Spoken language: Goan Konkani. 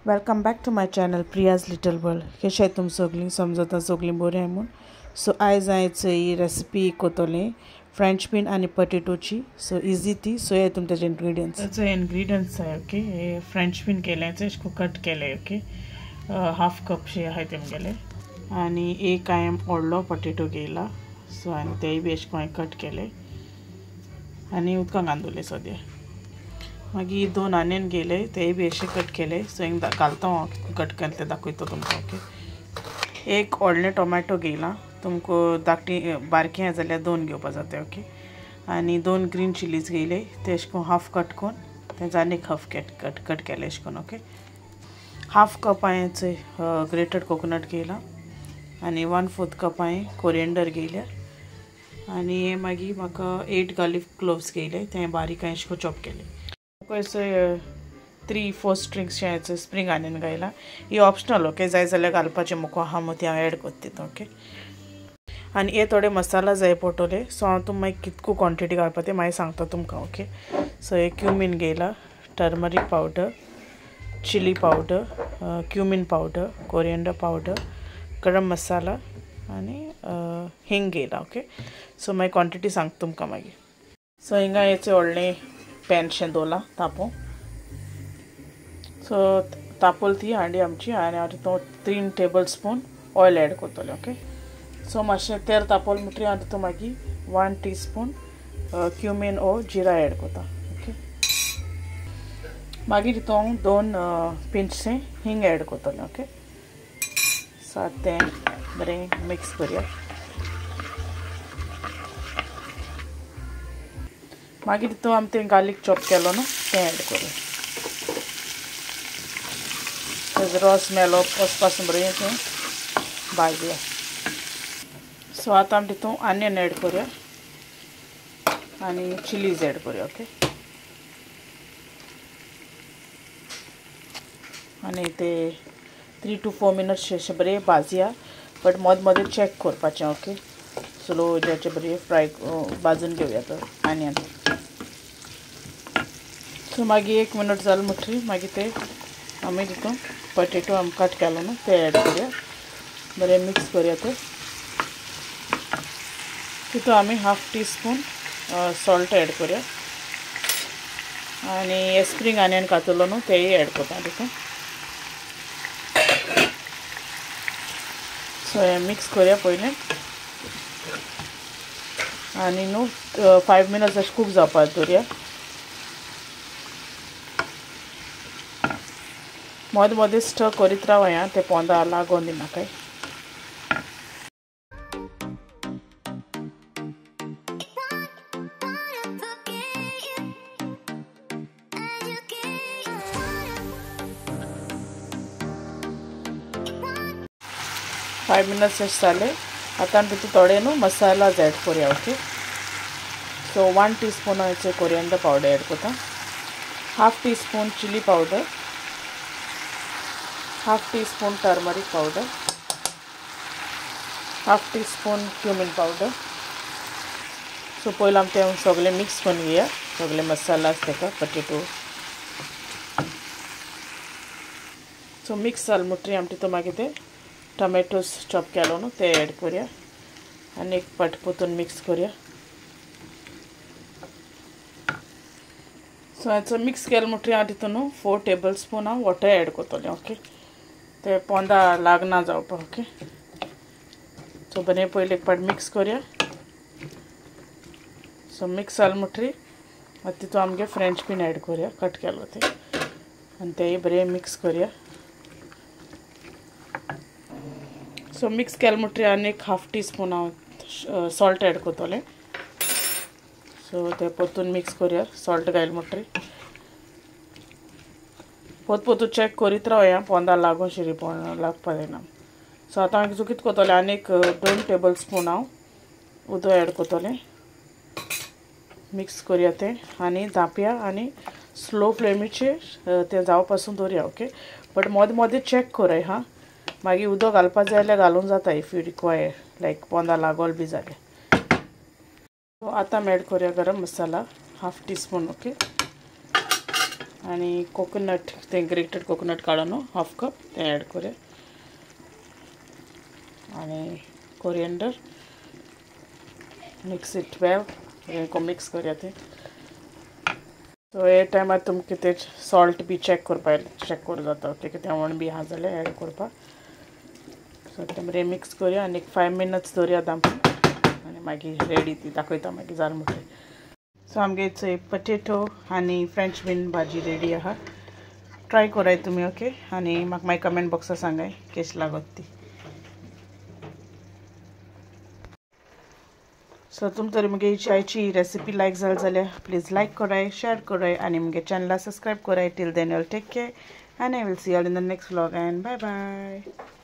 Welcome back to my channel Priya's little world. कशें तुम सगळीं समजता सगळीं बरीं आहाय म्हूण. सो आयज हांव ही रेसिपी कोतोलें फ्रेंच बीन आनी पटेटोची. सो इजी ती. सो हे तुम तेजे इन्ग्रिडियंट्स. ताचो इन्ग्रिडियंट्स आहाय. ओके, हे फ्रेंच बीन केलें तें कट केलें. ओके, हाफ कप शे आहाय तेमगेले. आनी एक हांवें व्हडलो पटेटो घेयला. सो आनी तेय बी अशें हांवें कट केले आनी उदकां घालून सद्या. मागीर दोन आनियन घेयले तेय बी अशें कट केले. सो हिंग घालता हांव कट केले ते दाखयता तुमकां. ओके, एक व्हडलें टोमॅटो घेयलां. तुमकां धाकटी बारकें आसा जाल्यार दोन घेवपा जाता. ओके, आनी दोन ग्रीन चिलीज घेयले ते अशें करून हाफ कट करून तेंच आनी एक हाफ कट कट कट केले अशें करून. ओके, हाफ कप हांवें ग्रेटेड कोकोनट घेयला आनी 1/4 कप हांवें कोरिएंडर घेयल्या. आनी मागीर म्हाका 8 गार्लिक क्लोव्स घेयले ते बारीक हांवें अशें चॉप केले. अशें 3-4 स्ट्रिंग्स स्प्रींग आनियन घायला. ही ऑप्शनल. ओके, जाय जाल्यार घालपाचें म्हाका आहा म्हूण ती हांव एड कोत्ता. ओके, आनी हे थोडे मसाला जाय पडटले. सो हांव तुमकां मागीर कितको क्वॉन्टिटी घालपा तें मागीर सांगता तुमकां. ओके, सो हे क्युमीन घेयला, turmeric powder, chilli powder, cumin powder, coriander powder, garam masala आनी हिंग घेयला. ओके, सो मागीर क्वॉन्टिटी सांगता तुमकां मागीर. सो हिंगा हेचें व्हडलें पॅनशें दवरलां तापोवंक. सो तापोल ती हांडी आमची आनी हांव तितून 3 टेबल स्पून ऑयल एड करतलें. ओके, सो मातशें तेल तापोल म्हणटकीर हांव तितून मागीर 1 टीस्पून क्युमीन ओ जिरा एड करता. ओके, मागीर तितून हांव 2 पिंचशें हिंग एड करतलें. ओके, सो आतां तें बरें मिक्स करया. मागीर तितून आमी तें गार्लीक चॉप केलो न्हू तें एड करूया. तेजो रस मेलो वचपासून बरें तें भाजया. सो आतां आमी तितून आनियन एड करूया आनी चिलीज एड करूया. ओके, आनी ते 3 to 4 minutes अशें बरें भाजया. बट मद मदें चॅक करपाचें. ओके, स्लो ज्याचे बरें फ्राय भाजून घेवया तो आनियन. सो मागीर 1 मिनट जालें म्हणटकीर मागीर ते आमी तितून पटेटो आमी कट केलो न्हू ते एड करूया. बरें मिक्स करूया ते. तितून आमी 1/2 टीस्पून सॉल्ट एड करूया आनी स्प्रींग आनियन घातलो न्हू तेय एड करता तितून. सो हें मिक्स करूया पयलें आनी न्हू 5 मिनट्स अशें कूक जावपाक दवरया. मदें मदें स्टर करीत रावया तें पोंदा लागोन दिनाकाय. फायव मिनट्स अशें जालें. आतां आमी तितून थोडे न्हू मसाला एड करूया. ओके, सो 1 टीस्पून हांव कोरिएंडर पावडर एड करता, 1/2 teaspoon chilli powder, 1/2 teaspoon turmeric powder, 1/2 teaspoon cumin powder. So पयलीं आमी तें सगळें मिक्स करून घेया सगळे मसाला ताका पटेटो. सो मिक्स जालें म्हणटकीर आमी तितून मागीर ते टोमॅटोस चॉप केलो न्हू ते एड करूया आनी एक पाट परतून मिक्स करूया. सो हाचो मिक्स केलो म्हणटकीर हांव तितून न्हू 4 टेबल स्पून हांव वॉटर एड करतलें. ओके, ते पोंदा लागना जावपाक. ओके, सो बरें पयलीं एक पाट मिक्स करूया. सो मिक्स जालें म्हणटकीर आतां तितून आमगे फ्रेंच बीन एड करूया कट केलो ते आनी तेय बरें मिक्स करूया. सो मिक्स केलें म्हणटकीर आनी एक 1/2 टीस्पून हांव सॉल्ट एड करतलें. सो ते परतून मिक्स करूया सॉल्ट घायलें म्हणटकीर. परत परतून चॅक करीत रावया पोंदा लागून शिरी लागपा जायना. सो आतां हांव कितें करतलें आनी एक 2 टेबल स्पून हांव उदक एड करतलें. मिक्स करूया तें आनी धांपया आनी स्लो फ्लेमीचेर तें जावपा पासून दवरया. ओके, बट मदें मदें चॅक कराय हां. मागीर उदक घालपा जाय जाल्यार घालूंक जाता if you require, लायक पोंदा लागोल बी जाल्यार. सो आतां आमी एड करूया गरम मसाला 1/2 टीस्पून. ओके, आनी कोकोनट तें ग्रेटेड कोकोनट काडून न्हू हाफ कप तें एड करूया आनी coriander. Mix it well, mix करूया तें. सो हे टायमार तुमकां तें सॉल्ट बी चॅक करपा चॅक करूं जाता ओके, कितें उण बी आहा जाल्यार एड करपाक. सो तें बरें मिक्स करूया आनी एक 5 मिनट्स दवरया दामपून आनी मागीर रेडी ती दाखयता मागीर जालें म्हणटकीर. सो आमगे चोय पटेटो आनी फ्रेंच बीन भाजी रेडी आहा. ट्राय कराय तुमी ओके, आनी म्हाका मागीर कमेंट बॉक्सार सांगाय केश लागत ती. सो तुम तरी मुगे आयची रेसिपी लायक जाली जाल्यार प्लीज लायक कराय, शेअर कराय आनी मुगे चॅनला सबस्क्रायब कराय. Till then you all take care and I will see all in the next vlog and bye bye.